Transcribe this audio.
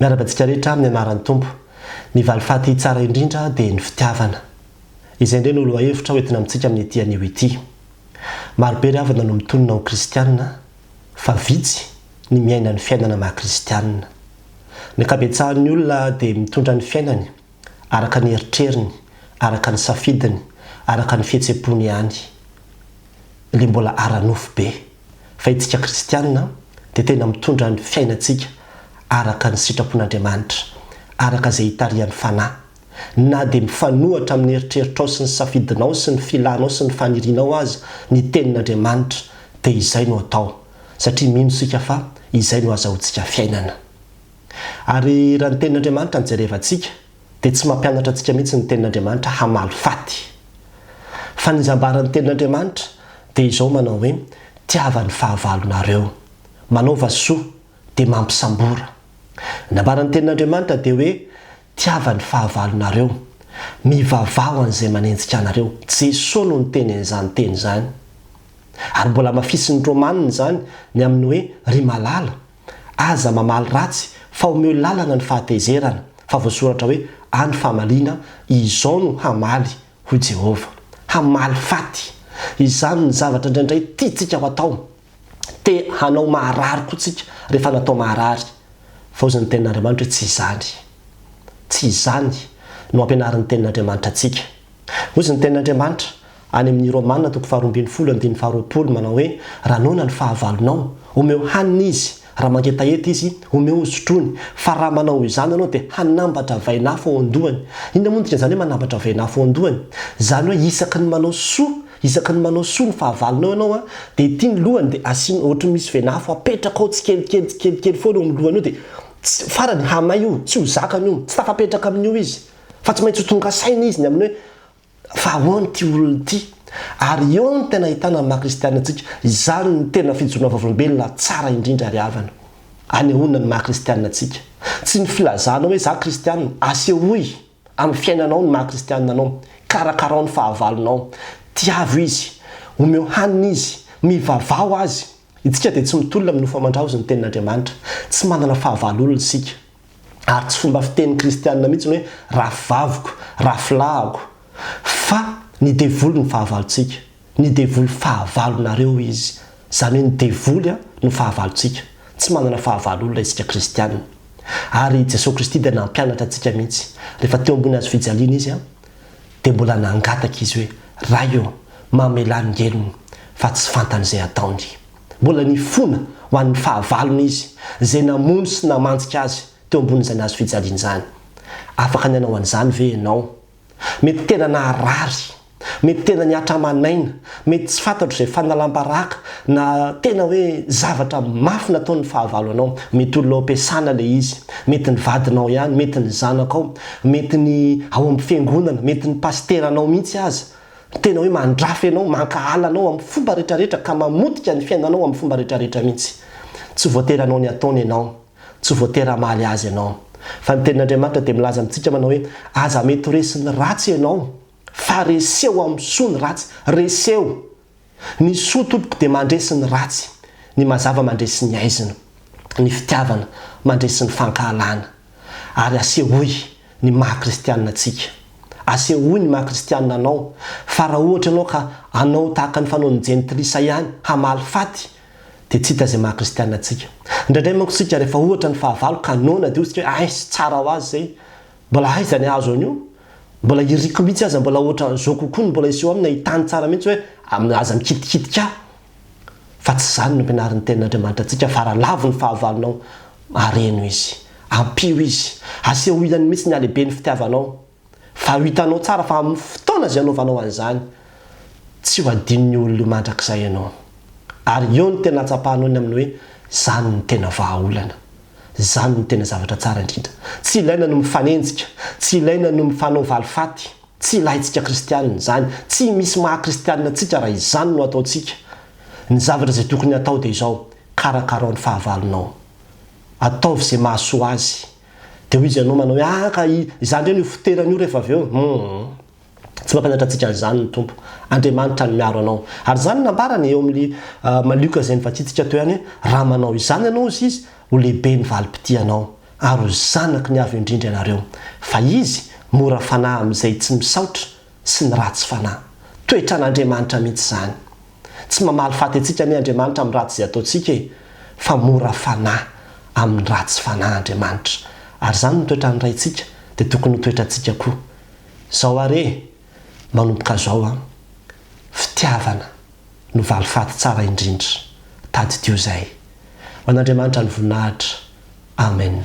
Miarahaba antsika rehetra amin'ny anaran'ny Tompo. Ny valifaty tsara indrindra dia ny fitiavana. Izay indray no lohahevitra hoentina amintsika amin'ity anio ity. Marobe ry havana no mitonona ho kristiana fa vitsy ny miaina ny fiainana maha kristiana. Ny ankabetsahan'ny olona dia mitondra ny fiainany araka ny eritreriny, araka ny safidiny, araka ny fihetsem-pony ihany. Ilay mbola ara-nofo be. Fa itsika kristiana dia tena mitondra ny fiainantsika araka ny sitrapon'Andriamanitra, araka izay itarihan'ny Fanahy. Na dia mifanohatra amin'ny eritreritrao sy ny safidinao sy ny filanao sy ny fanirianao aza ny Tenin'Andriamanitra dia izay no atao, satria mino isika fa izay no azahoantsika fiainana. Ary raha ny Tenin'Andriamanitra no jerevantsika dia tsy mampianatra antsika mihitsy ny Tenin'Andriamanitra hamaly faty. Fa ny zambaran'ny Tenin'Andriamanitra dia izao manao hoe, Tiava ny fahavalonareo. Manaova soa, dia mampisambora. Ny ambaran'ny Tenin'Andriamanitra dia hoe, Tiava ny fahavalonareo. Mivavaha ho an'izay manenjika anareo. Jesoa no niteny an'izany teny izany. Ary mbola hamafisin'ny Romanina izany ny amin'ny hoe, Ry malala, Aza mamaly ratsy fa omeo lalana ny fahatezerana, fa voasoratra hoe, Any famaliana, izao no hamaly, hoy Jehovah. Hamaly faty. Izany ny zavatra indraindray tiantsika ho atao. Te hanao maharary koa tsika rehefa natao maharary. Fa hozy ny Tenin'Andriamanitra hoe tsy izany. Tsy izany no ampianarin'ny Tenin'Andriamanitra antsika. Hozy ny Tenin'Andriamanitra, any amin'ny Romana toko faharoambinifolo andininy faharoapolo, manao hoe, Raha noana ny fahavalonao, omeo hanina izy, raha mangetaheta izy, omeo hosotroiny, fa raha manao izany ianao dia hanambatra vainafo ao an-dohany. Inona moa no dikan'izany hoe manambatra vainafo ao an-dohany? Izany hoe isaky ny manao soa, isaky ny manao soa ny fahavalonao ianao dia ity ny lohany dia asiana ohatry ny misy vainafo apetraka ao tsikelikely tsikelikely foana eo amin'ny lohany eo dia tsy, farany hamay io, tsy ho zakany io, tsy tafapetraka amin'io izy. Fa tsy maintsy ho tonga saina izy ny amin'ny hoe fa ahoana ity olona ity? Ary eo no tena ahitana ny maha kristiana antsika. Izany no tena fijoroana vavolombelona tsara indrindra ry havana. Anehoana ny maha kristiana antsika. Tsy ny filazana hoe za kristiana, asehoy amin'ny fiainanao ny maha kristiana anao. Karakarao ny fahavalonao. Tiavo izy. Omeo hanina izy. Mivavaha ho azy. Itsika dia tsy mitolona amin'ny nofo aman-dra hozy ny tenin'Andriamanitra. Tsy manana fahavalo olona isika. Ary tsy fomba fitenin'ny kristianina mihitsy ny hoe rafivaviko, rafilahako. Fa ny devoly no fahavalontsika. Ny devoly fahavalonareo izy. Izany hoe ny devoly no fahavalontsika. Tsy manana fahavalo olona isika kristianina. Ary Jesoa Kristy dia nampianatra antsika mihitsy. Rehefa teo ambony hazo fijaliana Izy dia mbola nangataka Izy hoe, Ray ô, mamelà ny helony fa tsy fantany izay ataony. Mbola nifona ho an'ny fahavalony izy, izay namono sy namantsika azy teo ambonin'izany hazo fijaliana izany. Afaka ny hanao an'izany ve ianao? Mety tena naharary, mety tena nihatra aman'aina, mety tsy fantatro izay fanalam-baraka na tena hoe zavatra mafy nataon'ny fahavalo anao. Mety olona ao am-piasana ilay izy, mety ny vadinao ihany, mety ny zanakao, mety ny ao amin'ny fiangonana, mety ny pasiteranao mihitsy aza. Tena hoe mandrafy anao, mankahala anao amin'ny fomba rehetrarehetra ka mamotika ny fiainanao amin'ny fomba rehetrarehetra mihitsy. Tsy voatery hanao ny ataony ianao. Tsy voatery hamaly azy ianao. Fa ny Tenin'Andriamanitra dia milaza amintsika manao hoe, Aza mety ho resin'ny ratsy ianao, fa reseo amin'ny soa ny ratsy. Reseo! Ny soa tompoko dia mandresy ny ratsy, ny mazava mandresy ny aizina, ny fitiavana mandresy ny fankahalana. Ary asehoy ny maha kristianina antsika. Asehoy ny maha kristianina anao fa raha ohatra ianao ka anao tahaka ny fanaon'ny jentilisa ihany hamaly faty dia tsy hita izay maha kristianina antsika. Indraindray manko isika rehefa ohatra ny fahavalo ka noana dia hoy isika hoe ais tsara ho azy izay, mbola aiza ny hahazo an'io? Mbola iriko mihitsy aza mbola ohatran'izao kokoa no mbola hiseho aminy ahitany tsara mihitsy hoe aza mikitikitika ahy. Fa tsy izany no ampianarin'ny Tenin'Andriamanitra antsika fa raha lavo ny fahavalonao, areno izy. Ampio izy. Asehoy ihany mihitsy ny halehiben'ny fitiavanao. Fa ho hitanao tsara fa amin'ny fotoana izay anaovanao an'izany, tsy ho adinon'io olona io mandrakizay ianao. Ary eo no tena ahatsapanao ny amin'ny hoe izany no tena vahaolana. Izany no tena zavatra tsara indrindra. Tsy ilaina ny mifanenjika, tsy ilaina ny mifanao valifaty. Tsy ilaintsika kristianina izany. Tsy misy maha kristianina antsika raha izany no ataontsika. Ny zavatra izay tokony hatao dia izao, karakarao ny fahavalonao. Ataovy izay mahasoa azy. Dia hoy izy ianao manao hoe, ah ka izany indray no hifoterany io rehefa avy eo. Hum. Tsy mampianatra antsika an'izany ny Tompo. Andriamanitra no miaro anao. Ary izany no nambarany eo amin'ny Lioka izay novakintsika teo ihany hoe, raha manao izany ianao hozy izy, ho lehibe ny valim-pitianao. Ary ho zanaky ny Avo Indrindra ianareo, fa Izy mora fanahy amin'izay tsy misaotra sy ny ratsy fanahy. Toetran'Andriamanitra mihitsy izany. Tsy mamaly faty antsika anie Andriamanitra amin'ny ratsy izay ataontsika e, fa mora fanahy amin'ny ratsy fanahy Andriamanitra. Ary izany no toetran'ny Raintsika, dia tokony ho toetrantsika koa. Izao àry e, manomboka izao an, fitiavana no valifaty tsara indrindra. Tadidio izay. Ho an'Andriamanitra ny voninahitra. Amen.